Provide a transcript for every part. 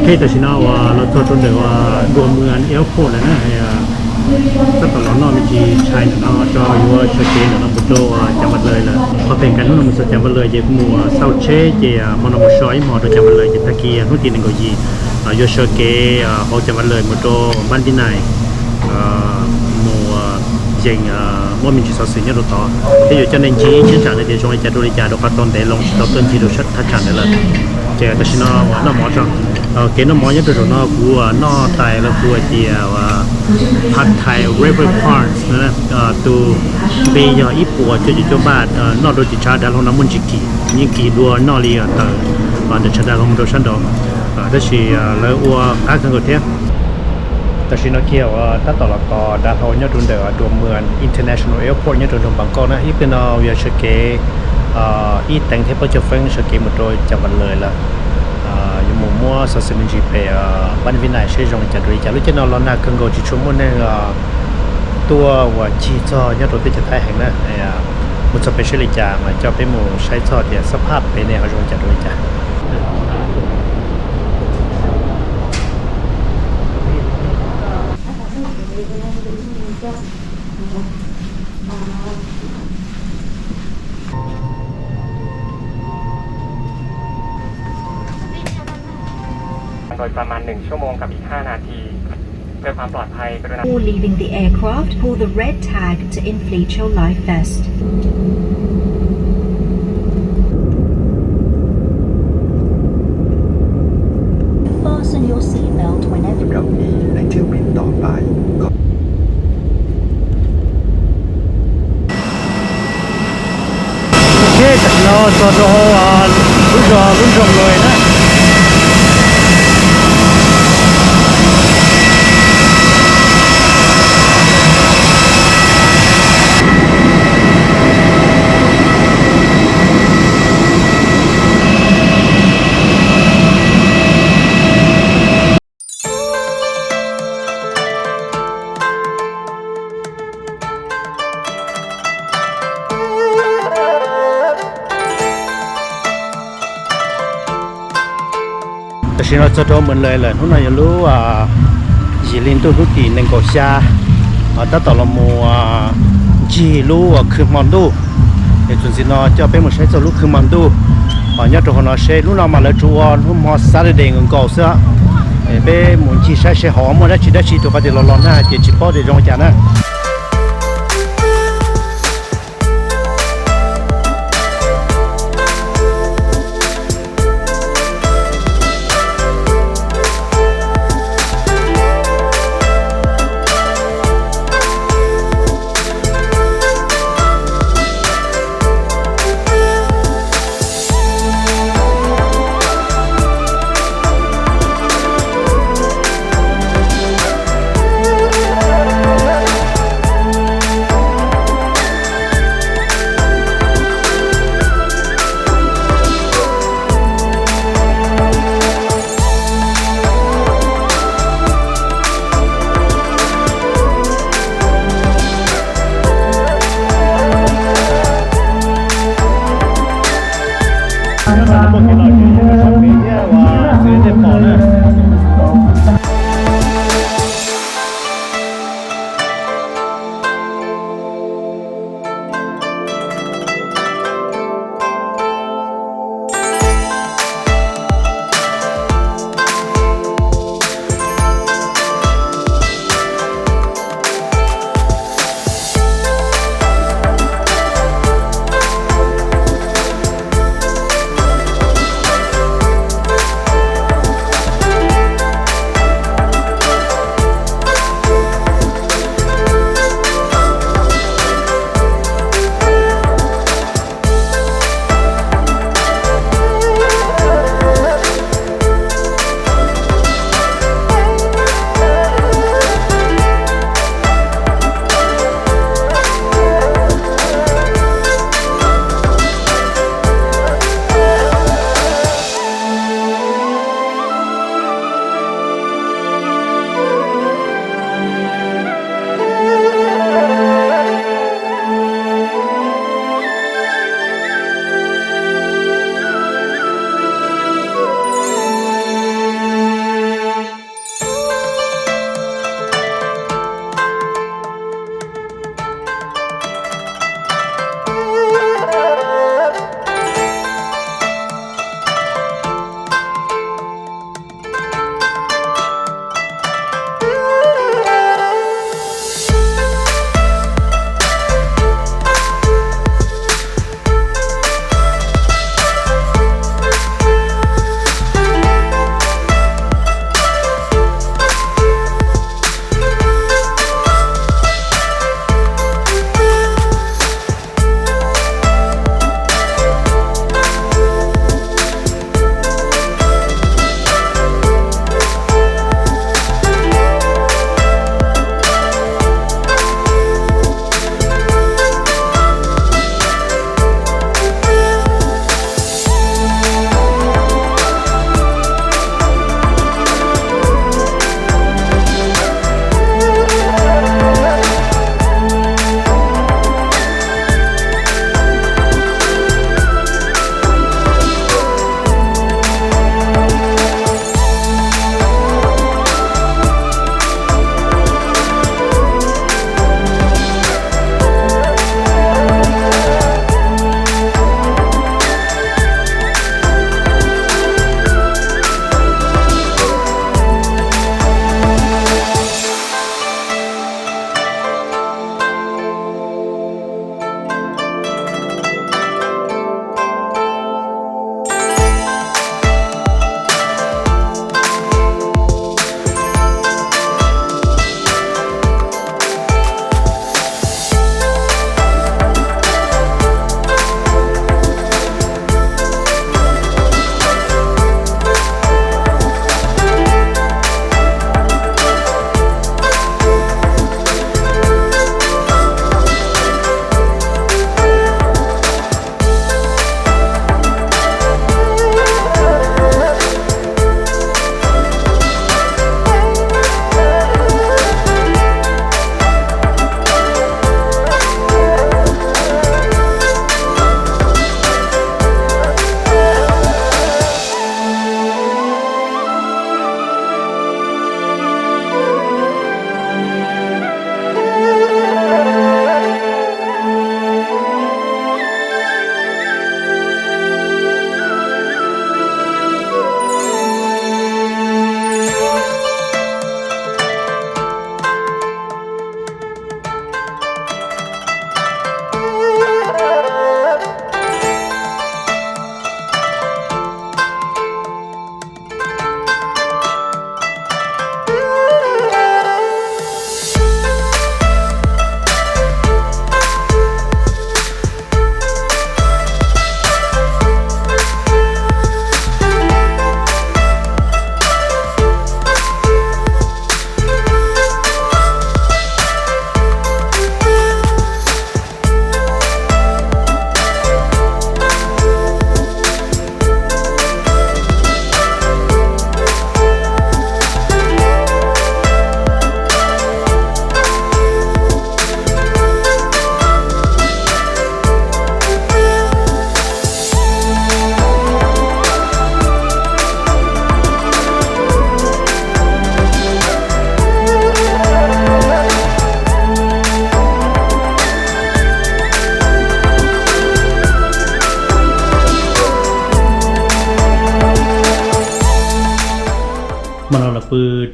Hej, tam sim no uas los txog rau ntawm uas Dua Muas Airport lawm na, tab tom los noj me ntsis tshais ntawm no tso yuav sawv kev ntawm no mus rau Cam Vas Lawm lawm. Qhov pem nkag hnub no mus txog Cam Vas Lawm ces kuv mus xauj tsheb ces hmo no mus so ib hmos rau Cam Vas Lawm ces tag kis hnub tim nees nkaum yim yuav sawv kev hauv Cam Vas Lawm mus rau Npab Vib Nais mus yees muab me ntsis xov xwm nyob rau tod thiab yuav coj nej ncig ib cheeb tsam ntawd tias zoo li cas dua li cas rau qhov tau ntev loo tsis tau tuaj ncig rau thaj tsam ntawd lawm. Ces tam sim no noj mov tso. Kev noj mov nyob rau zaum no kuv noj tais los kuv hais tias Pad Thai River Prawns, tus npe yog ib puas cuaj caum cuaj npaj, noj rau tim tshav dav hlau no muaj ntsis kim, yeej kim dua noj li tawm ntawm tshav dav hlau mus rau sab nraud, tab sis lawv ua qab kawg nkaus thiab. Tam sim no kiag uas tab tom los tos dav hlau nyob rau ntawm Dua Muas International Airport nyob rau nroog Npam Kauj na, ib pliag no yuav sawv kev ib teev thiab plaub caug feeb sawv kev mus rau Cam Vas Lawm lawm. Yuav mus muab xov xwm me ntsis pem Npab Vib Nais seb zoo li cas dua li cas. Lub caij no los nag kawg nkaus tsis tshua muaj neeg tuaj uas ncig txog nyob rau teb chaws Thaib heev na. Mus txog pem seb li cas mas coj peb mus saib txog tias xab phaj pem ne ho zoo li cas dua li cas.โดยประมาณหนึ่งชั่วโมงกับอีกห้านาที เพื่อความปลอดภัยกรุณา Before leaving the aircraft, pull the red tag to inflate your life vest. Fasten your seat belt whenever สำหรับนี้ในเที่ยวบินต่อไป Ok, tam sim no txog rau hauv lub zos lub nroog Lawm na. Tam sim no txog rau Moos Lawm lawm, hnub no yog lub yim hli ntuj hnub tim nees nkaum xya, tab tom los mus ncig lub uas khw hmo ntuj. Es txuas ntxiv no coj peb mus saib txog lub khw hmo ntuj. Nyob rau hauv no seb, lub no mas lawv tsuas ua hnub hmo Saturday nkaus nkaus xwb. Es peb mus ncig saib seb hauv muaj dab tsi dab tsi rau qhov tias los los nag ces tsis paub tias zoo li cas na.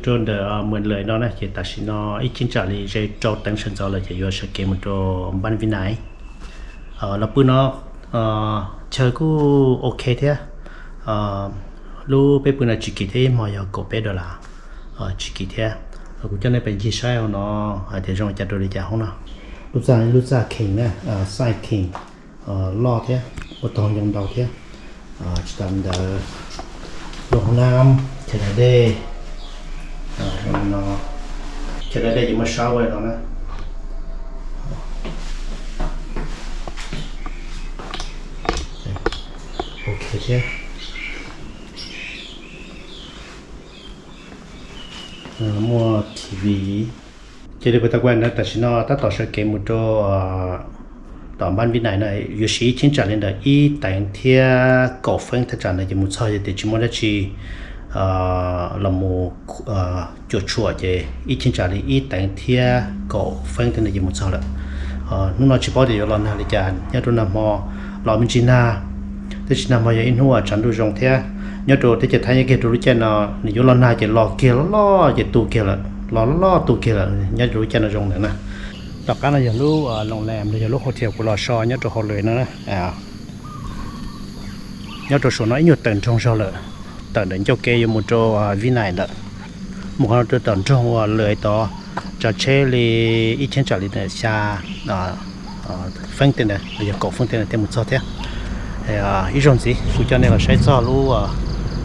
Rau ntawm Mws Lawm no na ces tam sim no ib cheeb tsam li ze rau teev sawv ntxov lawm ces yuav sawv kev mus rau Npab Vib Nais. Los pw no chaw kuj ok thiab. Lub peb pw no tsis kim thiab, ib hmo yog kaum peb dollar, tsis kim thiab. Kuv coj nej pem ncig saib hauv no hais tias zoo li cas rau li cas hauv no. Lub txaj, lub txaj kheem na, xaij kheem loj thiab, ua tog ncoo ntau thiab. Tsis tas li ntawd, lub hoob nab, chaw da dej, chaw da dej ces muaj shower no na. Ok thiab. Muaj T V. Ces li puas tau kuv hais na, tam sim no tab tom sawv kev mus rau tom Npab Vib Nais no, yuav siv ib cheeb tsam li ntawm ib teev thiab kaum feeb thaj tsam ntawd ces mus txog, yog tias tsis muaj dab tsi los mus cuam tshuam ces ib cheeb tsam li ib teev thiab kaum feeb tej ntawd ces mus txog lawm. Hnub no tsis paub tias yuav los nag li cas, nyob rau nag hmo los me ntsis nag, tab sis nag hmo yog ib hnub tsaus ntuj zoo thiab. Nyob rau teb chaws Thaib nyob kiag rau lub caij no nws yuav los nag ces los kiag loj loj ces tu kiag lawm, los loj loj tu kiag lawm, nyob rau lub caij no zoo ntawd na. Tom qab no yog lub loos lam los yog lub hotel kuv los so nyob rau hauv lawm no. Nyob rau saum no ib nyuag tawm nroog zog lawm, tawm ntawm ncauj kev yuav mus rau Vib Nais lawm, mus qhov no rau tom nroog uas lawm tod, tsav tsheb li ib cheeb tsam li ntawm xya feeb tej ntawd los yog kaum feeb tej ntawd thiaj mus txog thiab. Ib zaug ntxiv kuv coj nej los saib txog lub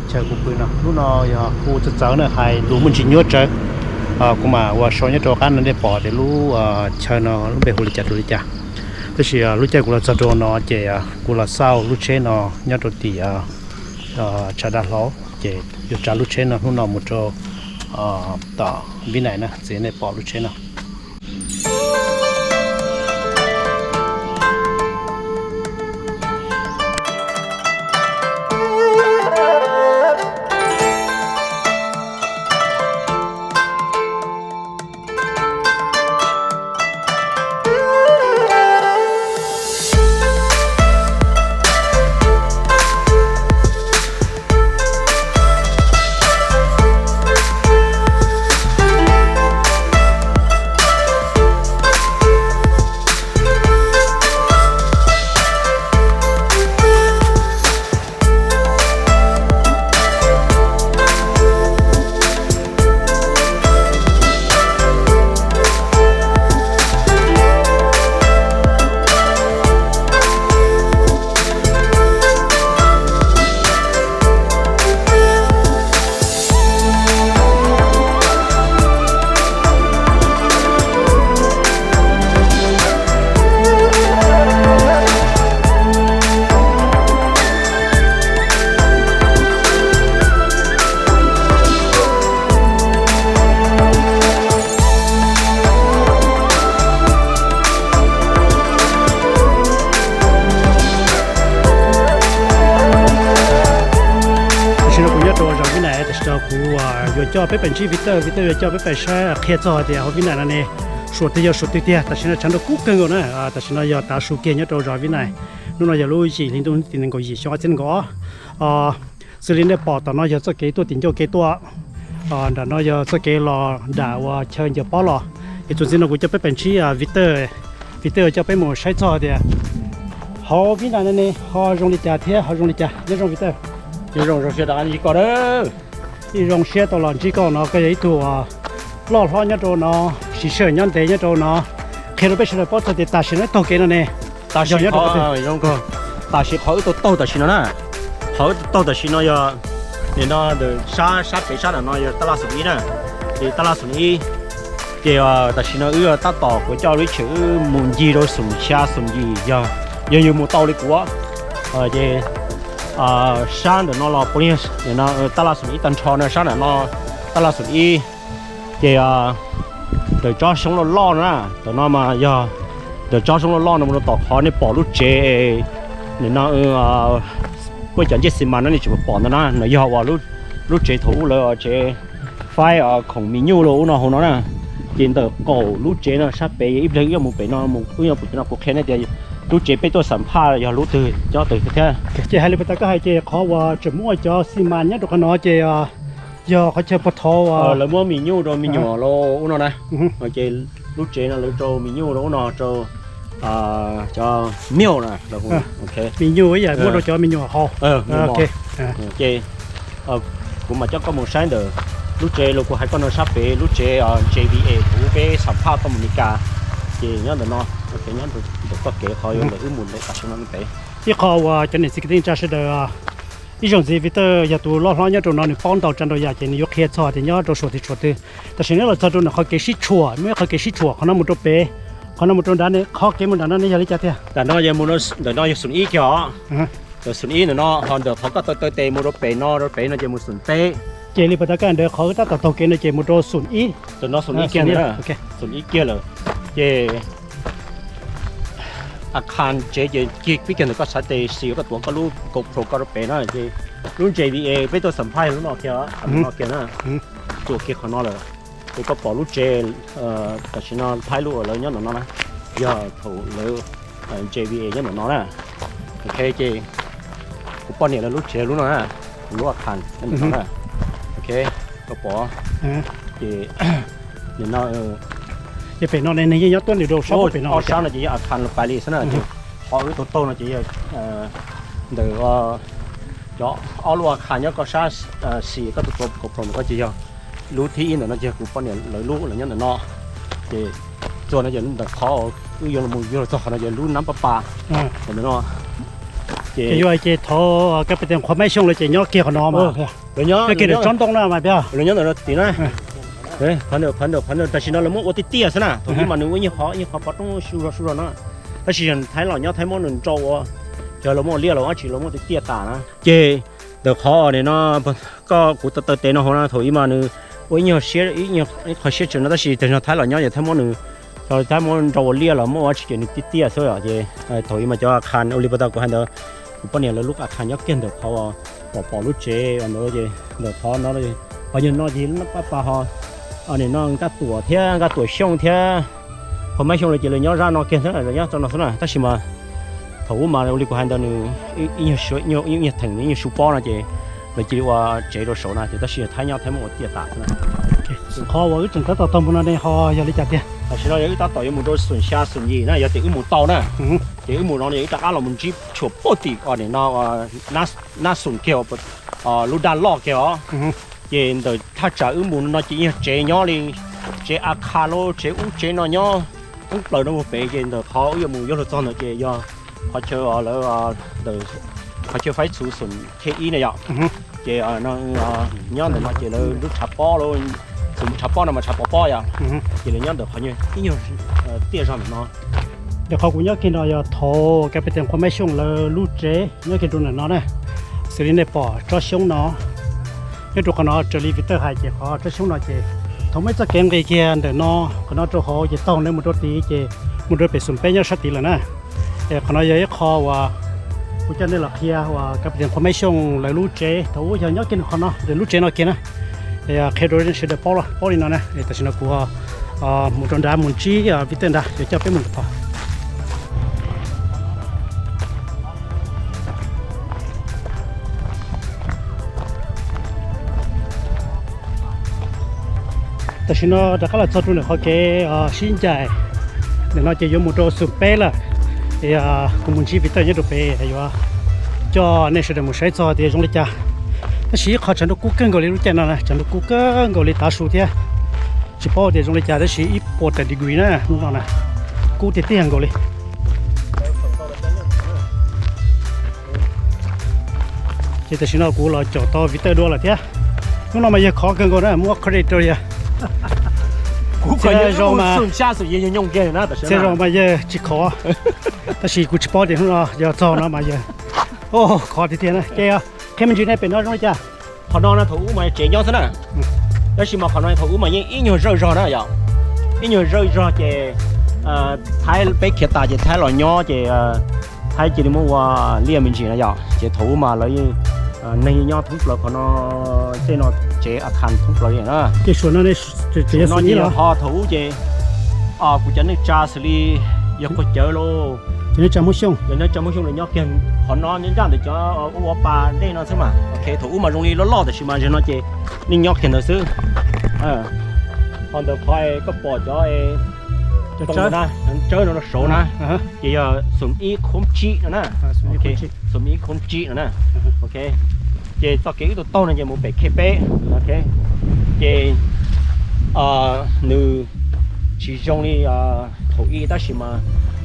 chaw kuv pw no. Hnub no yog hu txawv txawv na, hais lus muaj ntsis nyuaj tsawv. Kuv mam ua sau nyob rau qab no nej pom tias lub chaw no lub npe hu li cas rau li cas. Tab sis lub caij kuv los txog rau no ces kuv los xauj lub tsheb no nyob rau tim tshav dav hlau, ces yuav tsav lub tsheb no hnub no mus rau tom Vib Nais na, txiv nej pom lub tsheb no. Tam sim no kuv nyob rau zos Vib Nais, tam sim no kuv yuav coj peb pais ntsib Victor, Victor yuav coj peb pais saib qhia txog tias hauv Vib Nais no ne, suam twg yog suam twg tiag. Tam sim no tshav ntuj kub kawg nkaus na, tam sim no yog tav su kiag nyob rau zos Vib Nais. Hnub no yog lub yim hli ntuj tim nees nkaum yim xyoo ob txhiab nees nkaum ob. Xws li nej pom tom no yog txoj kev tuaj tim ncauj kev tuaj, nram no yog txoj kev los nram uas chaw ncaws pob los. Es txuas ntxiv no kuv coj peb pais ntsib Victor, Victor coj peb mus saib txog tias hauv Vib Nais no ne ho zoo li cas thiab ho zoo li cas. Nyob zoo Victor. Nyob zoo, zoo siab tau los ntsib koj. Ib zoo siab tau los ntsib koj no, koj yog ib tug loj hlob nyob rau no, siv sij hawm nyob ntev nyob rau no, qhia rau peb sawv daws paub txog tias tam sim no wb taug kev no ne. Tam sim, tam sim qhov wb tau taug tam sim no na, qhov wb tau taug tam sim no yog nim no ntawm sab, sab pem sab nram no yog tab laj xoom ib na, ces tab laj xoom ib. Ces tam sim no wb tab tom kuv coj lub ib tsham wb mus ncig rau xoom xya xoom yim, yog, yog yus mus tau li kuv. Ces sab ntawm no los puav leej tab laj xoom ib tag nrho no, sab nram no tab laj xoom ib. Ces ntawm tsob xyoob loj loj no na, ntawm no mas yog ntawm tsob xyoob loj loj no mus rau tom qhov nej pom lub tsev, nim no puab cov ncej xi mas no nej tsis pom ntawd na, no yog uas lub tsev thaum ub lawv tsev faib khoom mis nyuj los ub no hauv no na. Ces ntawm qaum lub tsev no sab pem ib pliag wb yuav mus pem no, wb yuav mus pem no kuv qhia nej tias lub tsev peb tuaj xam phaj yog lub twg nyob twg thiab. Ces hais li puas tas koj hais ces qhov uas tseem muaj cov xi mas nyob rau qhov no ces Yog qhov chaw puag thaud lawv muab mis nyuj rau me nyuam rau ub no na. Ces lub tsev no lawv rau mis nyuj rau ub no rau cov miuj na. Mis nyuj ib yam muab rau cov me nyuam haus. Ces kuv mam coj koj mus saib ntawm lub tsev los kuv hais koj no sab pem lub tsev J V A kuv peb xam phaj tau mus Meskas. Ces nyob ntawm no, nyob ntawm txoj kev qhov yuav ntawm wb mus ntawm tam sim no pem. Ib qho uas cov niam txiv kwv tij neej tsa sawv daws, ib zaug ntxiv Victor yog tus loj hlob nyob rau no nws paub ntau tsav ntau yam ces nws yuav qhia txog tias nyob rau suam twg tshuam twg. Tam sim no los txog rau ntawm qhov kev sib tshuam, muaj ib qhov kev sib tshuam qhov no mus rau pem, qhov no mus rau nrad ne, qhov kev mus nram no ne yog li cas tiag? Ntawm no yog mus, ntawm no yog xoom ib kiag os. Ntawm xoom ib ntawm no ho ntawm qhov koj taw taw tes mus rau pem no, rau pem no ces mus xoom peb. Ces li pas tas kaj ntawd qhov tab tom taug kev no ces mus rau xoom ib. Ntawm no xoom ib kiag ntawd, xoom ib kiag lawm. Ces a khas tsev ces kiag pib kiag ntawm koj xav tes xis koj tuav koj lub GoPro koj rau pem na ces lub J V A peb tuaj xam phaj lub no kiag, lub no kiag na. Tuav kiag qhov no lawm. Ces koj pom lub tsev tam sim no Thaib lub uas lawv nyob ntawm no na, yog thaum lawv J V A nyob ntawm no na. Ok, ces kuv poj niam lawv lub tsev lub no na, lub a khas nyob ntawm no na. Ok, koj pom ces nim no ces pem no ne nws yeej nyob tuab nws rau sab pem no, ob sab no ces yog a khas los pais li xwb na. Ces qhov wb tuav taug no ces yog ntawm cov ob lub a khas nyob koj sab xis koj tuav taug GoPro ntawm koj ces yog lub thib ib ntawm no ces kuv poj niam lawv lub lawv nyob ntawm no. Ces txog no ces ntawm qhov wb yuav los mus yuav los txog qhov no ces lub nab pab pas ntawm no. Ces yuav ces thaum Captain Qhua Maib Xyooj lawv ces nyob kiag qhov no mas, nyob kiag ntawm tsob ntoo na mas peb, lawv nyob ntawm no tim na. Qhov ntawm, qhov ntawm tam sim no lawv muab ua tiaj tiaj xwb na, thaum ub mas nws ua ib nyuag qhov, ib nyuag qhov pov roob su zog su zog no. Tab sis Thaib los nyob Thaib muab nws nrau ua, cov lawv muab ua liaj los ua dab tsi lawv muab tiaj tiaj tas na. Ces ntawm qhov nim no koj kuv taw taw tes no hauv no thaum ub mas nws ua ib nyuag siab, ib qho siab tseem no tab sis tam sim no Thaib los nyob ces Thaib muab nws, Thaib muab nrau ua liaj los muab ua dab tsi ces nws tiaj tiaj xwb os. Ces thaum ub mas cov a khas ua li pas tas kuv hais ntawd, kuv poj niam lawv lub a khas nyob kiag ntawm qhov pom pom lub tsev ntawd ces ntawm qhov no, qhov nyuag no ces lub nab pab pas ho nim no Nkaj Tuam thiab Nkaj Tuam Xyooj thiab Qhua Maib Xyooj lawv ces lawv nyob zaj no kiag xwb, lawv nyob txoj no xwb na. Tab sis mas thaum ub mas ua li kuv hais ntawd nws ib nyuag theem ib nyuag su pob no ces lawv cia li ua tsev rau saud na ces tab sis Thaib nyob Thaib muab ua tiaj tas xwb na. Qhov uas wb tseem tab tom taug mus no ne ho yog li cas tiag? Tam sim no yog wb tab tom yuav mus rau xoom xya xoom yim na, yog tias wb mus tau na, ces wb mus no wb rov qab los mus ntsib tshuam puag tim nim no nab xoom kiag, lub daj loj kiag os. Ces ntawm thaj tsam wb mus no ces yog tsev nyob li, tsev a khas los tsev ub tsev no nyob thoob plaws no mus pem ces ntawm qhov wb yuav mus yuav luag txog ntawd ces yog qhov chaw lawv, qhov chaw faib txhuv xoom thib ib na yom. Ces nyob ntawm no ces lawv lub tshav pob, txhuv tshav pob no mas tshav pov pob yom. Ces lawv nyob ntawm qhov nyuag ib nyuag tiaj zog ntawm no. Yog qhov kuv nyob kiag no yog thaum Captain Qhua Maib Xyooj lawv lub tsev nyob kiag rau ntawm no na. Xws li nej pom tsob xyoob no nyob rau qhov no raws li Victor hais ces qhov tsob xyoob no ces thaum muaj ib txoj kev nqis kiag ntawm no, qhov no rau hauv ces taug nws mus rau tid ces mus rau pem xoom peb nyob sab tid lawm na. Es qhov no yog ib qho uas kuv coj nej los qhia uas Captain Qhua Maib Xyooj lawv lub tsev thaum ub yog nyob kiag qhov no, lub tsev no kiag na. Qhia rau nej sawv daws paub, paub li no na. Tam sim no kuv mus rau nrad mus ntsib Victor nrad yuav coj peb mus tom. Tam sim no rov qab los txog rau ntawm qhov kev sib ncaim ntawm no ces yuav mus rau xoom peb lawm. Kuv mus ntsib Victor nyob rau pem yuav coj nej sawv daws mus saib txog tias zoo li cas. Tab sis ib qho tshav ntuj kub kawg nkaus li lub caij no na, tshav ntuj kub kawg nkaus li tav su thiab. Tsis paub tias zoo li cas tab sis ib puas tawm degree na hnub no na, kub tiag tiag nkaus li. Ces tam sim no kuv los caum tau Victor dua lawm thiab. Hnub no mas yawg khov kawg nkaus na, muab credit rau yawg. Txhia zaus mas, txhia zaus mas yawg tsis khov, tab sis kuv tsis paub tias hnub no yog txog no mas yawg khov tiag tiag na. Ces qhia me ntsis nej pem no zoo li cas? Qhov no na thaum ub mas tsev nyob xwb na, tab sis mas qhov no thaum ub mas yeej ib nyuag zawj zog na yom, ib nyuag zawj zog ces Thaib peb khiav tas ces Thaib los nyob ces Thaib cia li muab ua liaj me ntsis na yom, ces thaum ub mas lawv yeej, neeg yeej nyob thoob plaws qhov no, tej no tsev a khas thoob plaws li na. Ces suam no, no ces ho thaum ub ces kuv cov neej tsa xws li yawg Quag Cawv lauj, Yog nej tsa Hmoob Xyooj, yog nej tsa Hmoob Xyooj nej nyob kiag qhov no nyob nraj ntawm cov ua pas dej no xwb mas. Ok, thaum ub mas zoo li loj loj tab sis mas zaum no ces nej nyob kiag ntawd xwb. Qhov ntawd qhov koj pom cov tsawb no rau saud na, ces yog xoom ib khoob tsib no na. Xoom ib khoob tsib no na. Ok, ces txoj kev wb tuaj taug no ces mus pem khej peb. Ok, ces nws tsis zoo li thaum ub tab sis mas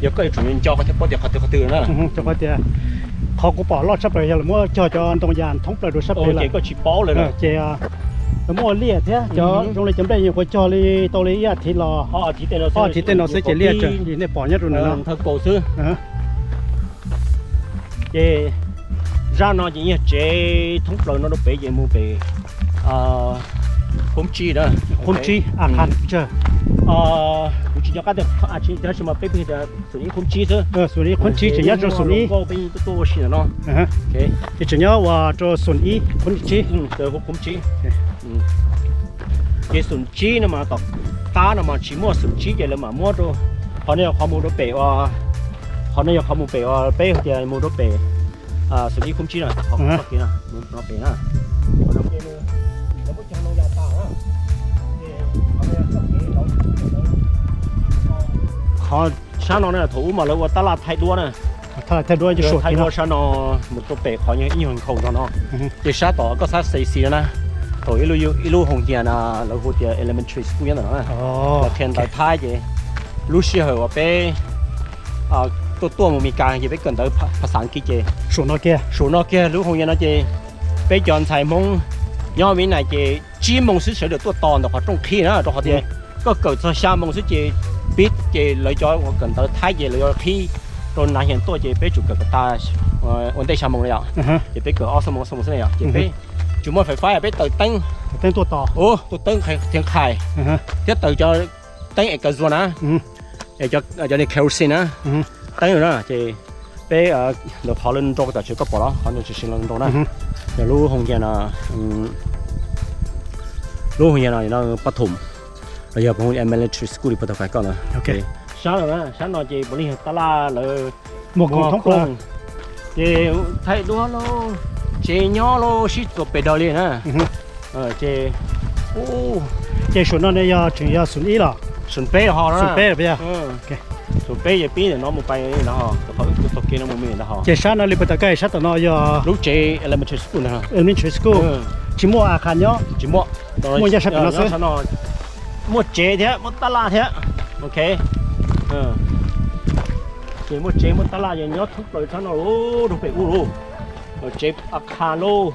yog koj yuav tsum nco koj thiaj paub tias qhov twg qhov twg na. Qhov kuv pom loj tshaj plaws yog lawv muab cog cov ntoo yas thoob plaws rau sab pem lawm, ces koj tsis paub lawm. Ces lawv muab ua liaj thiab cov zoo li cov nplej nyuam qhuav cog li tau li ib as thiv los ob as thiv tej no xwb ces liaj tseem li nej pom nyob rau ntawm no xwb. Ces zaj no ces yog tsev thoob plaws no rau pem ces mus pem khoob tsib na. Khoob tsib a khan tsawg? Kuv tsis nco qab tias tab sis mas peb pheej tias xoom ib khoob tsib xwb. Xoom ib khoob tsib tseem nyob rau xoom ib. Peb tuaj ua si ntawm no ces tseem nyob ua rau xoom ib khoob tsib. Khoob tsib. Ces xoom tsib no mas tom qab no mas tsis muaj xoom tsib ces lawv mam muab rau, qhov no yog qhov mus rau pem, qhov no yog qhov mus pem uas peb hais tias mus rau pem xoom ib khoob tsib no, qhov no pem na. Qhov sab no na thaum ub mas lawv ua tab laj thaij duab na. Thaij duab sab no mus rau pem qhov ib nyuag nkhaus zog no. Ces sab tom koj xab xis no na, thaum ib lub hoos hias na, lawv hu tias elementary school nyob ntawm no na. Lawv qhia ntawv Thaib ces lub sij hawm uas peb tuaj tuaj mus Mes Kas ces peb kawm ntawv phas xas As kiv ces saum no kiag lub hoos hias no ces peb cov ntxhais Hmoob nyob Vib Nais ces tsib moos xwb sawv daws tuaj tos ntawm qhov rooj qhib na, rau qhov tias koj kawm txog xya moos xwb ces pib ces lawv cov uas kawm ntawv Thaib ces lawv yuav qhib rau Nas Hias tuaj ces peb tsum kawm kom tag ua ntej xya moos na yom. Ces peb kawm ob xuab moos xuab moos xwb na yom ces peb tsis muaj fais fab peb taws teeb, taws teeb tuaj tos, taws teeb thiab qhais thiab taws cov teeb es kaw zuag na, cov ni kerosene na, teeb na ces peb ntawm qhov lawv nrau tam sim koj pom los qhov nws tsis siv los nrau na, yog lub hoos hias no, lub hoos hias no pab thum los yog elementary school li puas tau kais koj na. Sab no, sab no ces puav leej yog tab laj lawv muag koob thoob plaws, ces thaij duab lauj, tsev nyob lauj, sib txuas pes daws li na. Ces, ces saum no yog tseem yog xoom ib los? Xoom peb ho, xoom peb los puas yog? Xoom peb ces pib ntawm no mus pais ntawd ho, qhov wb tau kev no mus me ntawd ho. Ces sab no li puas tau kais sab tom no yog lub tsev elementary school, elementary school, tsis muaj a khas nyob, tsis muaj, muaj ncaj sab pem no xwb. Muaj tsev thiab muaj tab laj thiab. Ok, ces muaj tsev muaj tab laj ces nyob thoob plaws sab no rau pem ub lauj, tsev a khas lauj,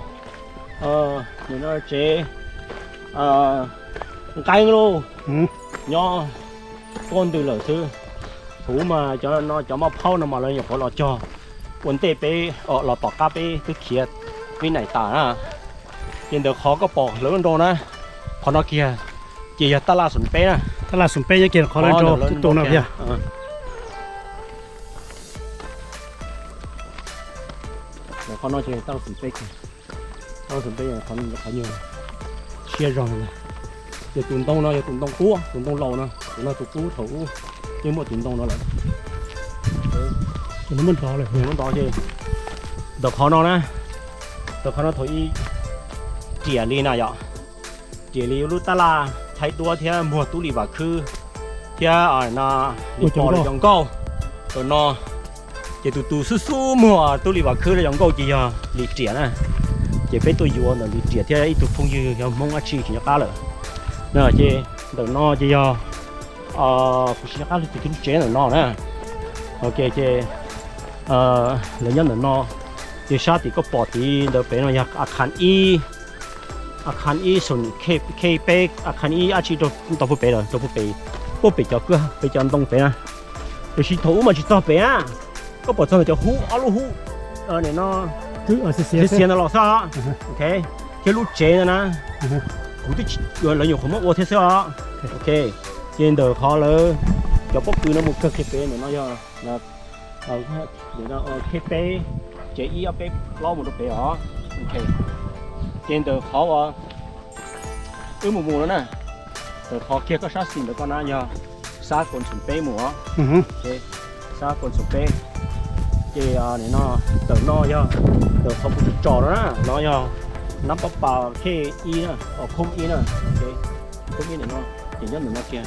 tsev nqeeb lauj, nyob tuaj ntws lawm xwb. Thaum ub mas cov no cov maj phaub no mas lawv nyuam qhuav los cog ua ntej peb, los tom qab peb twb khiav Vib Nais tas na. Ces ntawm qhov koj pom lawv nrau na, qhov no kiag ces yog tab laj xoom peb na. Tab laj xoom peb nyob kiag qhov lawv nrau tus no kiag. Qhov no ces tab laj xoom peb, tab laj xoom peb qhov nyuag siab zog. Ces tus ntoo no yog tus ntoo qub, tus ntoo laus no, tus no tus qub thaum ub yeej muaj tus ntoo no lawm. Ntawm qhov no na, ntawm qhov no thaum ub riam li na yom, riam li lub tab laj thaij duab thiab muag tub li vam khwb thiab no, li pos li cov nkauj ntawm no. Ces tus tus xub xub muag tub li vam khwb los yog nkauj ces yog Lis Riam na. Ces peb tuaj yuav ntawm Lis Riam thiab ib tug phooj ywg yog Hmoob dab tsi tsis nco qab lawm. Ces ntawm no ces yog, kuv tsis nco qab lub tsev ntawm no na. Ok, ces lawv nyob ntawm no, ces sab tim koj pom tid ntawd pem no yog a khas ib, a khas ib xoom, khej peb a khas ib dab tsi rau puag pem lawm, rau puag pem, puag pem cov kwj, pem cov ntoo pem na. Tiam sis thaum ub mas tsis txog pem na, koj pom txog cov hub, ob lub hub no, xiav xiav no los xwb. Ok, thiab lub tsev no na, kuv twb tsis, lawv nyuam qhuav muab ua thiab xwb os. Ok, ces ntawm qhov lawv cov pob kws no mus kawg kiag pem ntawm no yog khej peb, tsev ib ob peb plaub mus rau pem os. Ok, ces ntawm qhov uas wb mus mus no na, ntawm qhov kiag koj sab xis ntawm koj na yog sab Koos Xoom peb mus os. Sab Koos Xoom peb. Ces nim no ntawm no yog ntawm qhov kuv tsom tsom no na, no yog nab pab pas khej ib na, khoob ib na, khoob ib ntawm no, ces nyob ntawm no kiag.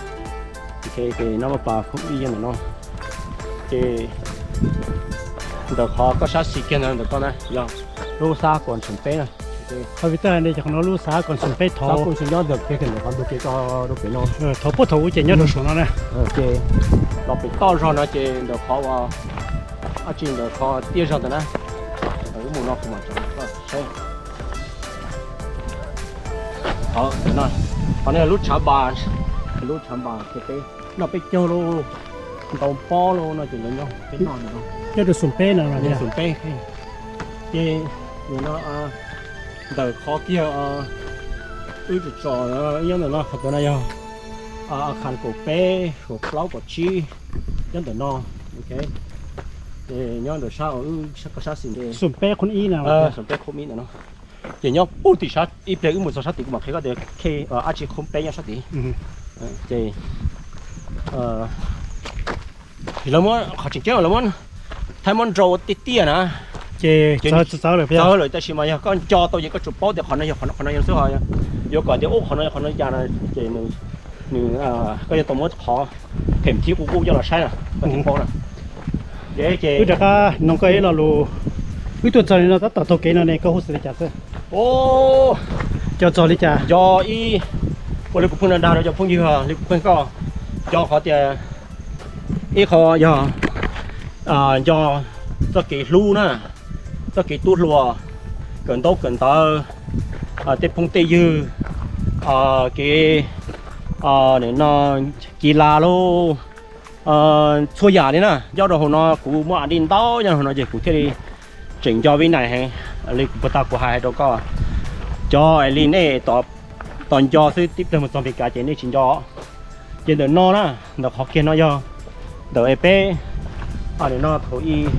Ces nab pab pas khoob ib yog ntawm no. Ces ntawm qhov koj sab xis kiag ntawd ntawm koj na yog lub xab kom tseem peb na. Qhov vim twg hais tias qhov no lub xab kom tseem peb, thov kuj tsis nyob ntawm kiag ntawm qhov ntug kev ko rau pem no. Thov puag thaum ub ces nyob rau saum no na. Ces los pem toj zog no ces ntawm qhov uas ab tsi ntawm qhov tiaj zog ntawd na. Wb mus no kuv mam tsom saib. Qhov no, qhov no yog lub tshav npas, lub tshav npas kiag peb noj peb caug lauj, ntau pob lauj no ces lawv nyob peb noj no. Nyob rau xoom peb no, xoom peb. Ces nim no ntawm qhov kiag wb tsom tsom nyob ntawm no, qhov ntawd no yog a khas kaum peb kaum plaub kaum tsib nyob ntawm no. Ces nyob ntawm sab, koj sab xis ntawd, xoom peb khoob ib ntawm no. Ces nyob puag tim sab, ib pliag wb mus txog sab tid kuv mam qhia koj tias khej ab tsi khoob peb nyob sab tid. Ces lawv muab qhov tseem ceeb lawv muab thaij muab nrau tiaj tiaj na. Ces txawv lawm, tab sis mas yog koj nco tau ces koj tsuas paub tias qhov no yog qhov no, qhov no yog xwb. Ho yuav kom tias ub qhov no yog qhov no cas no ces nws, koj yuav tau muab qhov phem thib qub qub coj los saib na, koj thiaj paub na. Ces wb rov qab noog koj ib lo lus, wb tuaj txog li no tab tom taug kev no ne koj hu xws li cas xwb? Coj txog li cas? Yog ib, ua li kuv pheej dag rau cov phooj ywg, li kuv pheej koj, nco qhov tias ib qho yog nco txoj kev hlub na, txoj kev tub hluas, kawm ntaub kawm ntawv, tej phooj tej ywg, kev, nim no, ci las lauj, txhua yam li na nyob rau hauv no. Kuv muaj a dij ntau nyob rau hauv no ces kuv thiaj li tseem nco vib nais heev. Li kuv puag ta kuv hais rau koj, cov es li nej tos nco xwb, tib pliag mus txog Meskas ces nej tsis nco. Ces ntawm no na, ntawm qhov kiag no yog ntawm es peb, nim no thaum ub,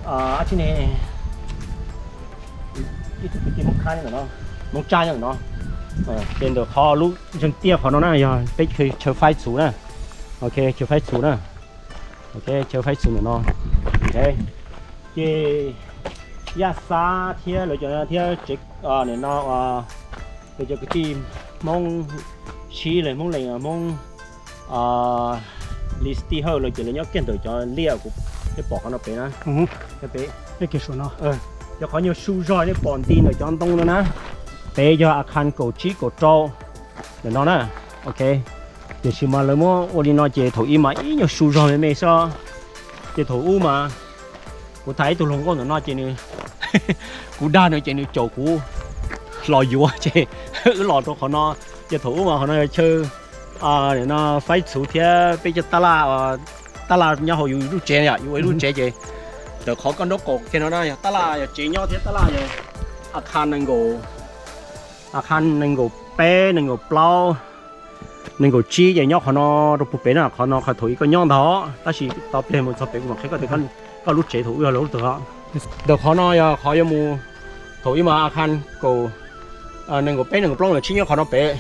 ab tsi ne, ib tug kwv tij Hmoob Khab nyob ntawm no, Hmoob Tsab nyob ntawm no. Ces ntawm qhov lub zeeg tiaj qhov no na yog peb chaw faib txhuv na. Ok, chaw faib txhuv na. Ok, chaw faib txhuv ntawm no. Ok, ces Yaj Xab thiab lawv cov thiab tsev, nim no lawv cov kwv tij Hmoob Sib, lawv Hmoob Lees, Hmoob Lis Tij Hawj lawv ces lawv nyob kiag ntawm cov liaj kuv pom qhov no pem na. Pem, cov qhov nyuag su zog nej pom nti ntawm cov ntoo no na, pem yog a khas kaum tsib kaum rau ntawm no na. Ok, tiam sis mas lawv muab ua li no ces thaum ub mas ib nyuag su zog me me xwb. Ces thaum ub mas kuv tham ib tug hluas nkauj ntawm no ces nws, kuv dag nws ces nws caum kuv los yuav ces wb los rau qhov no. Ces thaum ub mas qhov no yog chaw faib txhuv thiab peb cov tab laj, tab laj nyob hauv yus lub tsev yom, yus ua ib lub tsev ces ntawm qhov koj nraub qaum kiag no na yog tab laj, yog tsev nyob thiab tab laj yog a khas nees nkaum, a khas nees nkaum peb, nees nkaum plaub, nees nkaum tsib ces nyob qhov no rau puag pem na. Qhov no qhov thaum ub koj nyob ntag, tab sis tau pliag mus txog pem kuv mam qhia koj tias koj lub tsev thaum ub yog lub twg. Ntawm qhov no yog qhov yuav mus, thaum ub mas a khas kaum, nees nkaum peb nees nkaum plaub nees nkaum tsib nyob qhov no pem.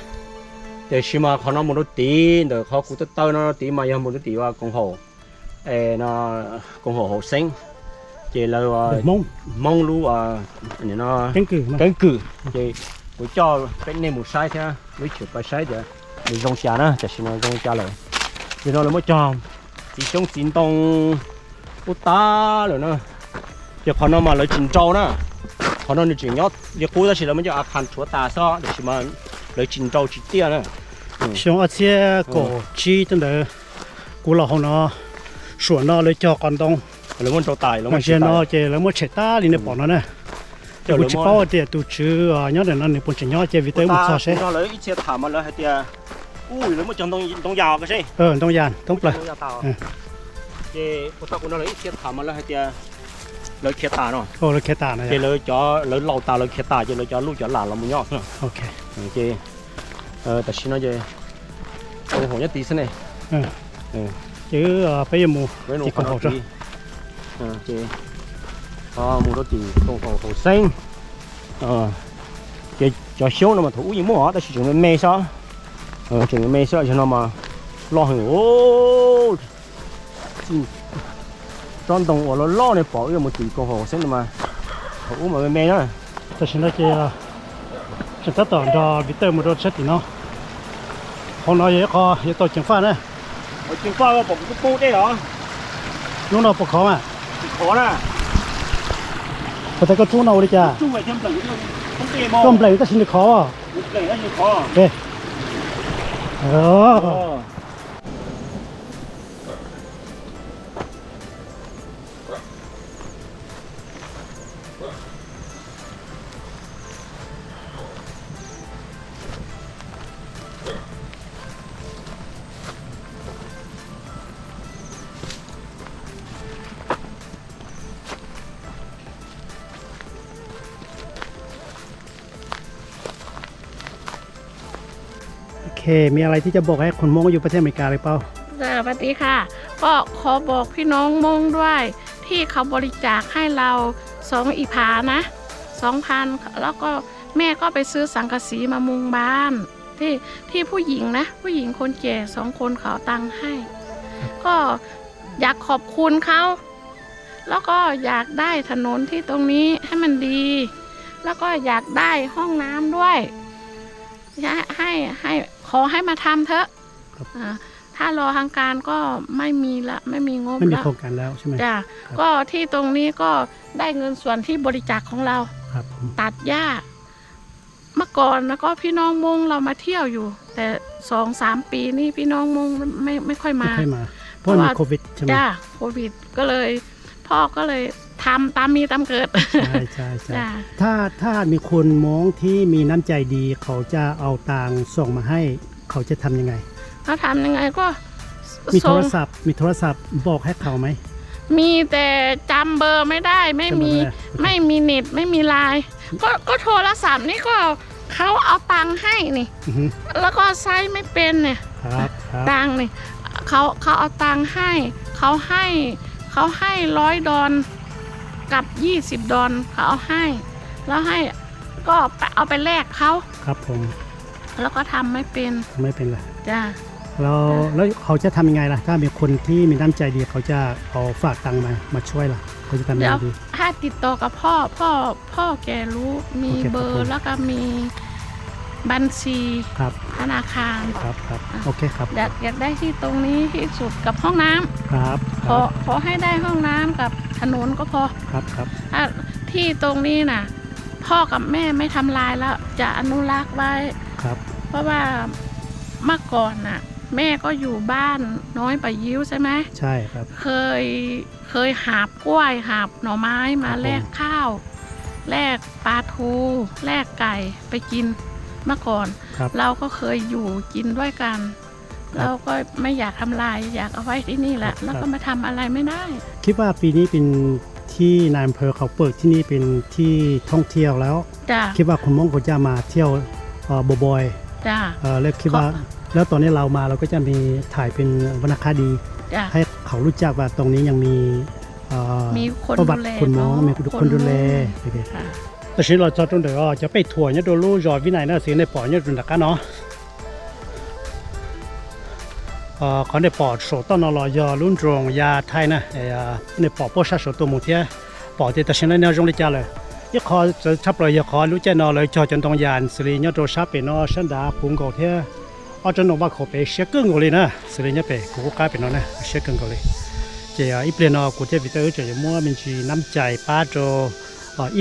Tiam sis mas qhov no mus rau tid ntawm qhov kuv taw taw no rau tid mas yog mus rau tim koom haum, koom haum Hauv Xeeb, ces lawv Hmoob lub keeb kwm. Ces kuv coj peb nej mus saib thiab, lub tshwm pais saib tias nws zoo cas na, tam sim no zoo cas lawm. Ces no lawv muab cog txiv xyoob txiv ntoo ub tag lawm na. Ces qhov no mas lawv tsis nrau na, qhov no nws tseem nyob li qub tab sis lawv muab cov a khas rhuav tas xwb, tam sim mas lawv tsis nrau tsis tiaj na. Xyoo ob txhiab kaum tsib tej ntawd kuv los hauv no, suam no lawv cog qos ntoo, lawv muab nrau tas, tam sim no ces lawv muab tshem tas li nej pom no na. Ces kuv tsis paub tias tus tswv nyob ntawm no nws puas tseem nyob ces vim tej wb mus txog seb. Lawv ib txhia tham mas lawv hais tias, ub, lawv muab cog ntoo yas ko seb. Ntoo yas thoob plaws. Ces kuv tau kuv no lawv ib txhia tham mas lawv hais tias lawv khiav tas no. Lawv khiav tas no ces lawv cov, lawv laus tas lawv khiav tas ces lawv cov luj cov lam los mus nyob xwb. Ces tam sim no ces koom haum nyob tid xwb ne. Ces peb yuav mus tim koom haum. Ces mus rau tim koom haum Hauv Xeeb. Ces cov xyoob no mas thaum ub yeej muaj tab sis tseem me me xwb. Tseem me me xwb, zaum no mas loj heev. Tsob ntoo uas loj loj ne pom wb mus tim koom haum xwb no mas, haum ub mas me me na. Tam sim no ces tseem tab tom nrog Victor mus rau sab tim no. Hauv no yog ib qho yuav tau ceev faj na. Hnub no puas khov mas? Puas tas koj tub no ua li cas? Koj nplees tab sis nws khov.โอเค มีอะไรที่จะบอกให้คนม้งอยู่ประเทศอเมริกาหรือเปล่า? สวัสดีค่ะ ก็ขอบอกพี่น้องม้งด้วย ที่เขาบริจาคให้เราสองอีผานะ สองพัน แล้วก็แม่ก็ไปซื้อสังกะสีมามุงบ้าน ที่ ที่ผู้หญิงนะ ผู้หญิงคนแก่สองคนเขาเอาตังค์ให้ ก็อยากขอบคุณเขา แล้วก็อยากได้ถนนที่ตรงนี้ให้มันดี แล้วก็อยากได้ห้องน้ำด้วย ให้ ให้ ให้ ขอให้มาทำเถอะ ครับ อ่า ถ้ารอทางการก็ไม่มีละ ไม่มีงบ ไม่มี ละ โครงการแล้วใช่ไหม จ้ะ ครับ ก็ที่ตรงนี้ก็ได้เงินส่วนที่บริจาคของเรา ครับผม ตัดหญ้า เมื่อก่อนนะก็พี่น้องม้งเรามาเที่ยวอยู่ แต่สองสามปีนี่พี่น้องม้งไม่ ไม่ค่อยมา ไม่ค่อยมา เพราะว่ามีโควิดใช่ไหม จ้ะ โควิด ก็เลย พ่อก็เลยทำตามมีตามเกิด ใช่ใช่ใช่ จ้ะ ถ้า ถ้ามีคนม้งที่มีน้ำใจดี เขาจะเอาตังค์ส่งมาให้ เขาจะทำยังไง เขาทำยังไงก็ มีโทรศัพท์ มีโทรศัพท์บอกให้เขาไหม มีแต่จำเบอร์ไม่ได้ ไม่มี จำเบอร์ไม่ได้ โอเค ไม่มีเน็ต ไม่มีไลน์ ก็ ก็โทรศัพท์นี่ก็เขาเอาตังค์ให้นี่ อือฮึ แล้วก็ใช้ไม่เป็นเนี่ย ครับ ครับ ตังค์นี่ เขา เขาเอาตังค์ให้ เขาให้ เขาให้ร้อยดอลกับยี่สิบดอล เขาเอาให้ แล้วให้ ก็เอาไปแลกเขา ครับผม แล้วก็ทำไม่เป็น ทำไม่เป็นเหรอ จ้ะ แล้ว จ้ะ แล้วเขาจะทำยังไงล่ะ ถ้ามีคนที่มีน้ำใจดีเขาจะเอาฝากตังค์มา มาช่วยล่ะ เขาจะทำยังไงดี เดี๋ยว ถ้าติดต่อกับพ่อ พ่อ พ่อแกรู้ มี โอเค เบอร์ ครับผม แล้วก็มีบัญชี ครับ ธนาคาร ครับ ครับ อ่ะ โอเคครับ อยาก อยากได้ที่ตรงนี้ที่สุดกับห้องน้ำ ครับ ขอ ครับ ขอให้ได้ห้องน้ำกับถนนก็พอ ครับ ครับ อ่ะ ที่ตรงนี้น่ะ พ่อกับแม่ไม่ทำลายแล้ว จะอนุรักษ์ไว้ ครับ เพราะว่าเมื่อก่อนน่ะ แม่ก็อยู่บ้านน้อยป่ายิ้วใช่ไหม ใช่ครับ เคย เคยหาบกล้วย หาบหน่อไม้มา ครับผม แลกข้าว แลกปลาทู แลกไก่ไปกิน เมื่อก่อน ครับ เราก็เคยอยู่กินด้วยกัน ครับ เราก็ไม่อยากทำลาย อยากเอาไว้ที่นี่แหละ ครับ แล้วก็มาทำอะไรไม่ได้ คิดว่าปีนี้เป็นที่นายอำเภอเขาเปิดที่นี่เป็นที่ท่องเที่ยวแล้ว จ้ะ คิดว่าคนม้งเขาจะมาเที่ยว เอ่อ บ่อยๆ จ้ะ เอ่อ แล้วคิดว่า ขอ แล้วตอนนี้เรามาเราก็จะมีถ่ายเป็นวรรณคดี จ้ะ ให้เขารู้จักว่าตรงนี้ยังมี เอ่อ มีคน ประวัติ ดูแล คนม้ง เนาะ มีคนดูแล คนม้ง โอเค ค่ะ Tam sim los txog rau ntawm cov pej thuam nyob rau lub zos Vib Nais na, xws nej pom nyob rau nram qab no. Qhov nej pom saum toj no los yog lub nroog Ya Thaij na, nej pom puab sab saud tuaj mus thiab. Pom tias tam sim no zoo li cas lawm. Ib qho txawv tshaj plaws yog qhov lub caij no lawv cog cov ntoo yas xws li nyob rau sab pem no sab nrad puv nkaus thiab. Ob tsob ntoo Vaj Khaum pem siab kawg nkaus li na, xws li nyob pem kuv qub qab pem no na siab kawg nkaus li. Ces ib pliag no kuv thiab Victor wb tseem yuav muab me ntsis nab cais pab rau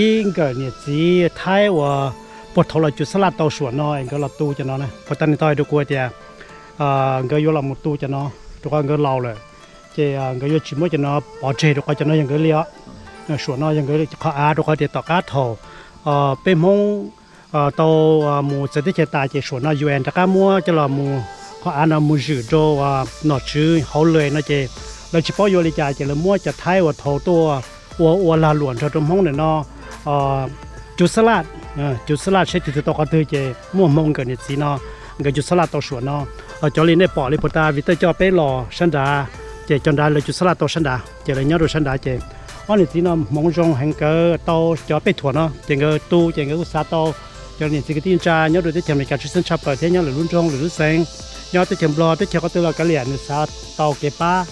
ib nkawm niam txiv Thaib uas puag thaum los Cub Xab Laj tau suam no es nkawd los tu cov no na. Puag ta nws tau hais rau kuv tias nkawd yuav los mus tu cov no rau qhov nkawd laus lawm, ces nkawd yuav tsis muab cov no pov tseg rau qhov cov no yog nkawd li os. Suam no yog nkawd qhov av rau qhov tias tom qab thaum peb Hmoob tau mus txawv teb chaws tas ces suam no U N rov qab muab coj los mus qhov av no mus zwm rau nom tswv hauv lawm no ces lawv tsis paub yuav li cas ces lawv muab cov Thaib uas thaum tuaj ua ua lag luam nrog rau Hmoob ntawm no Cub Xab Laj, Cub Xab Laj seb tig tau qhov twg ces muaj Hmoob nkawm niam txiv no nkawd Cub Xab Laj tau suam no. Cov li nej pom li puag ta Victor coj peb los sab nrad, ces cov nrad lawv Cub Xab Laj tau sab nrad ces lawv nyob rau sab nrad ces ob niam txiv no hmoov zoo heev, nkawd tau cov pej thuam no ces nkawd tu ces nkawd kuj xav tau cov niam txiv kwv tij neej tsa nyob rau teb chaws Amelikas tshwj xeeb tshaj plaws thiab nyob lwm lub nroog lwm lub xeev, nyob teb chaws Nplog teb chaws qhov twg los kav liam nws xav tau kev pab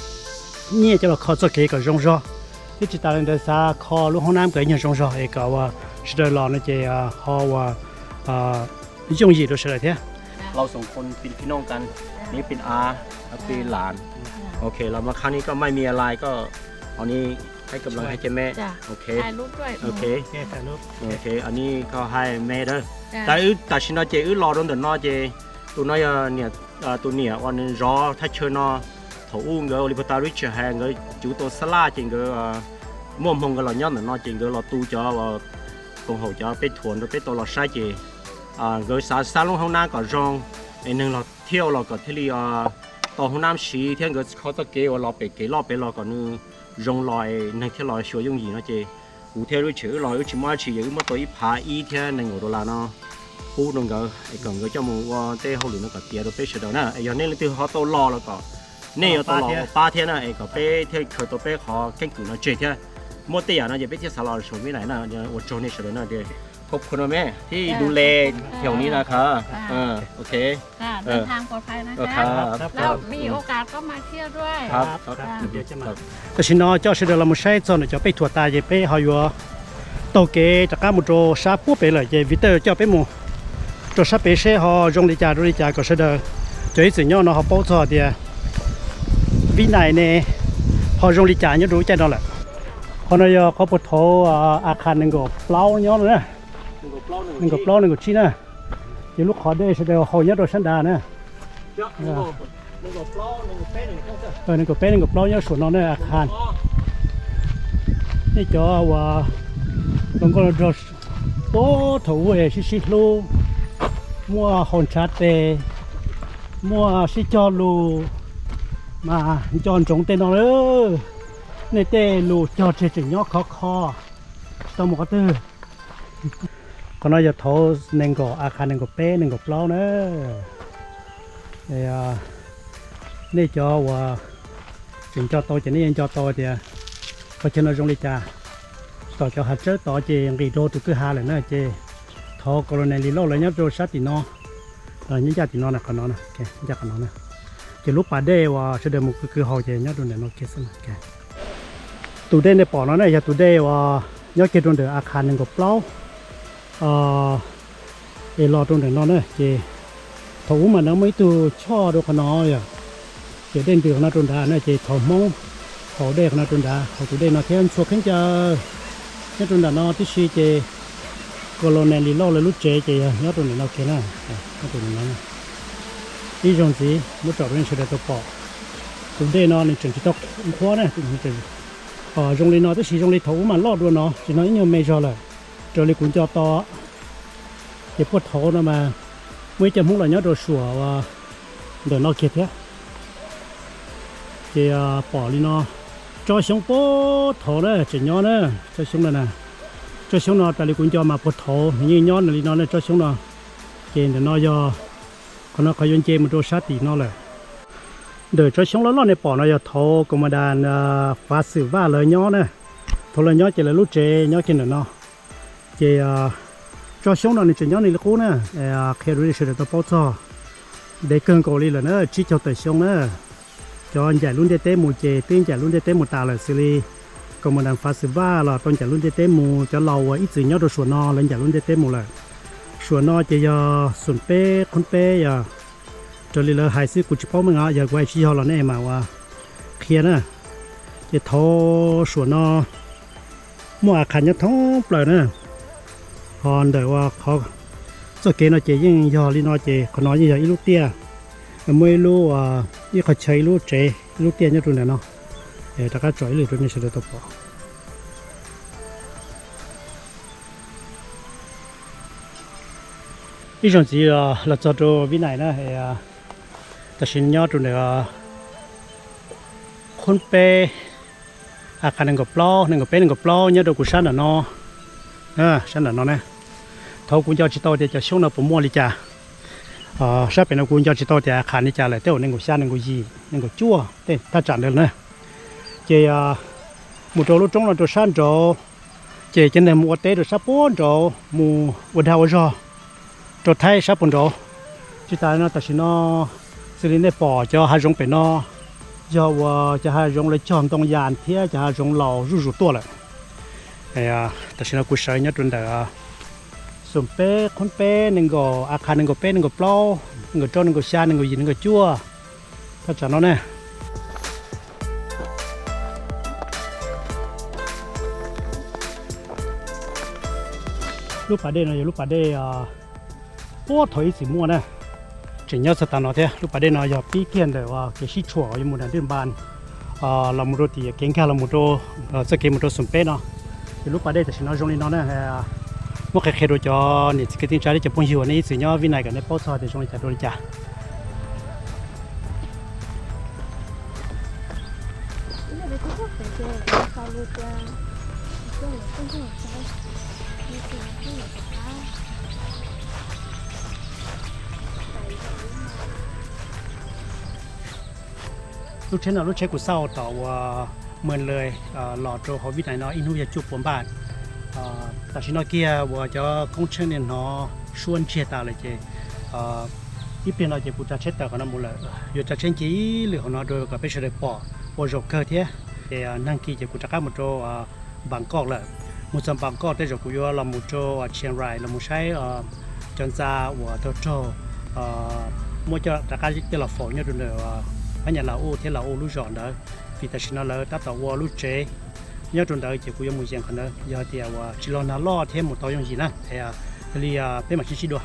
nyiaj coj los kho txoj kev kom zoo zog. Thiab tsis tas li ntawd xav kho lub hoob nab kom ib nyuag zoo zog es kom uas sawv daws los no ces ho uas yooj yim rau sawv daws thiab. เราสองคนเป็นพี่น้องกัน นี่เป็นอา แล้วเป็นหลาน โอเค เรามาครั้งนี้ก็ไม่มีอะไร ก็เอานี้ให้กำลังใจแม่ โอเค โอเค อันนี้ก็ให้แม่เด้อ แต่ tam sim no ces wb los rau ntawm no ces tus no yog niam, tus niam uas nws zov thaj chaw no. Thaum ub nkawd ua li puag ta Richard hais nkawd cuv tau xab laj ces nkawd muaj hmoo nkawd los nyob ntawm no ces nkawd los tu cov koom haum cov peb thuam rau peb tau los saib ces nkawd xav xab lub hoob nab kom zoo es neeg los thiaj los kom thiaj li tau hoob nab siv thiab nkawd kho txoj kev uas los pem kev loj pem los kom nws zoo los es neeg thiaj los xyuas yooj yim no ces kuv thiab Richard wb los wb tsis muaj dab tsi ces wb muab tau ib phav ib thiab nees nkaum dollar no pub rau nkawd es kom nkawd coj mus ua tej hauj lwm no kom tiav rau peb sawv daws na. Es yog nej leej twg ho tau los los kom nej yuav tau los ua pab thiab na es kom peb thiaj khaws tau peb qhov keeb kwm no tseg thiab. Muaj tej yam no ces peb thiaj xav los saum Vib Nais na. Ua tsaug nej sawv daws na, khov khua no me thiab du le thiaum ni na kha. Ok. มีโอกาสก็มาเที่ยวด้วย Tam sim no coj sawv daws los mus saib txog ntawm cov pej thuam tas ces peb ho yuav taug kev rov qab mus rau sab puag pem lawm ces Victor coj peb mus rau sab pem seb ho zoo li cas rau li cas kom sawv daws cov ib txwm nyob no ho paub txog tias Vib Nais ne ho zoo li cas nyob rau lub caij no lawm. Qhov no yog qhov puag thaum a khas nees nkaum plaub nyob no na, nees nkaum plaub nees nkaum tsib na. Ces lub qhov dej sawv daws haus nyob rau sab nrad na. Nees nkaum peb nees nkaum plaub nyob saum no na a khas. Nej cov uas hluas nkauj hluas nraug puag thaum ub es sib sib hlub, muaj haus ntshav tes, muaj sib cog lus, mas nco ntsoov tej no lawm. Nej tej lus cog tseg tseem nyob khov kho, tsis tau mus qhov twg. Qhov no yog thaum nees nkaum a khas nees nkaum peb nees nkaum plaub na. Nej cov uas tseem nco tau ces nej yeej nco tau tias qhov chaw no zoo li cas. Tom cov hav tsawb tod ces nqis rau tus kwj ha lawm na ces thaum Colonel Lee Lauj lawv nyob rau sab tim no, nyob ncaj tim no, qhov no, ncaj qhov no na. Ces lub pas dej uas sawv daws mus kwv kwv haus ces nyob rau ntawm no kiag xwb. Tus dej nej pom no na yog tus dej uas nyob kiag rau ntawm a khas nees nkaum plaub es los rau ntawm no na ces thaum ub mas no muaj ib tug choj rau qhov no yom, ces dej ntws qhov no rau nrad na ces thaum Hmoob haus dej qhov no rau nrad haus tus dej no thiab ntxhua khaub ncaws nyob rau nram no tib si ces Colonel Lee Lauj lawv lub tsev ces yog nyob rau ntawm no kiag na. Ib zaug ntxiv muab tsom rau nej sawv daws tau pom tus dej no nws tseem tsis tau nqhuab na. Zoo li no tab sis zoo li thaum ub mas loj dua no, tsis no ib nyuag me zog lawm. Raws li kuv nco tau ces puag thaum no mas muaj ib co Hmoob los nyob rau suam ntawm no kiag thiab. Ces pom li no, tsob xyoob puag thaum na tseem nyob na, tsob xyoob no na. Tsob xyoob no raws li kuv nco mas puag thaum nws yeej nyob li no na tsob xyoob no. Ces ntawm no yog qhov no qhov yuav nce mus rau sab tim no lawm. Ntawm tsob xyoob loj loj nej pom no yog thaum Komandas Fav Xwm Vaj lawv nyob na. Thaum lawv nyob ces lawv lub tsev nyob kiag ntawm no. Ces tsob xyoob no nws tseem nyob li qub na, qhia rau nej sawv daws tau paub txog. Ntev kawg nkaus li lawm na, tsib caug tawm xyoo na. Cov ncaim lub ntiaj teb mus ces twb ncaim lub ntiaj teb mus tas lawm xws li Komandas Fav Xwm Vaj los tau ncaim lub ntiaj teb mus, cov laus uas ib txwm nyob rau suam no lawv ncaim lub ntiaj teb mus lawm. Suam no ces yog xoom peb qhoob peb yog raws li lawv hais xwb, kuv tsis paub meej os, yog kuv hais tsis yog los nej mam ua qhia na. Ces thaum suam no muaj a khas nyob thoob plaws na. Ho ntawm ua qhov txoj kev no ces yeej yog li no ces qhov no yeej yog ib lub tiaj, muaj ib lub, ib qhov chaw, ib lub tsev, ib lub tiaj nyob rau ntawm no. Rov qab tsom ib lwm rau nej sawv daws tau pom. Ib zaug ntxiv los txog rau Vib Nais na, tam sim nyob rau ntawm qhoob peb, a khas nees nkaum plaub, nees nkaum peb nees nkaum plaub nyob rau kuv sab nram no, sab nram no na. Thaum kuv nco tsis tau tias cov xyoob no puas muaj li cas. Sab pem no kuv nco tsis tau tias a khas li cas lawm, tej zaum nees nkaum xya nees nkaum yim nees nkaum cuaj tej thaj tsam ntawd na. Ces mus rau lub roob no rau sab nraud, ces cov neeg mus ua teb rau sab puag nraud mus ua dag ua zog rau Thaib sab puag nraud. Tsis tas no tam sim no xws li nej pom cov hav zoov pem no yog uas cov hav zoov lawv cog ntoo yas thiab cov hav zoov laus zuj zus tuaj lawm. Tam sim no kuv sawv nyob rau ntawm xum peb qhov peb nees nkaum, a qha nees nkaum peb, nees nkaum plaub, nees nkaum rau, nees nkaum xya, nees nkaum yim, nees nkaum cuaj, thaj tsam no ne. Lub pas dej no yog lub pas dej puag thaum ib txwm muaj na, tseem nyob txog tav no thiab. Lub pas dej no yog pib kiag ntawm kev sib tshuam yuav mus nram Dej Npas los mus rau tim kev nkag los mus rau txoj kev mus rau xum peb no. Ces lub pas dej tam sim no zoo li no na. Muab qhia qhia rau cov niam txiv kwv tij neej tsa thiab cov phooj ywg uas nej ib txwm nyob Vib Nais kom nej paub txog tias zoo li cas dua li cas. Lub tsheb no lub tsheb kuv xauj tom uas Mws Lawm los rau hauv Vib Nais no ib hnub yog cuaj puas npaj. Tam sim no kiag uas cov koob tsheej niaj hnov suab ntsiag tas lawm ces ib pliag no ces kuv tsav tsheb tawm qhov no mus lawm. Yuav tsav tsheb nce ib lwm hauv no rau kom peb sawv daws pom ua zaum kawg thiab. Ces neeg kis ces kuv rov qab mus rau Npas Nkauj lawm. Mus txog Npas Nkauj tej zaum kuv yuav los mus rau Chiang Rai los mus saib cov ntxa uas tau raug muab coj rov qab coj los faus nyob rau ntawm Phab Nyas Las Ub thiab Las Ub lub zos ntawd. Vim tam sim no lawv tab tom ua lub tsev nyob rau ntawd ces kuv yuav mus yees qhov ntawd yog tias uas tsis los nag loj thiab mus tau yooj yim na. Yog li peb mam sib ntsib dua.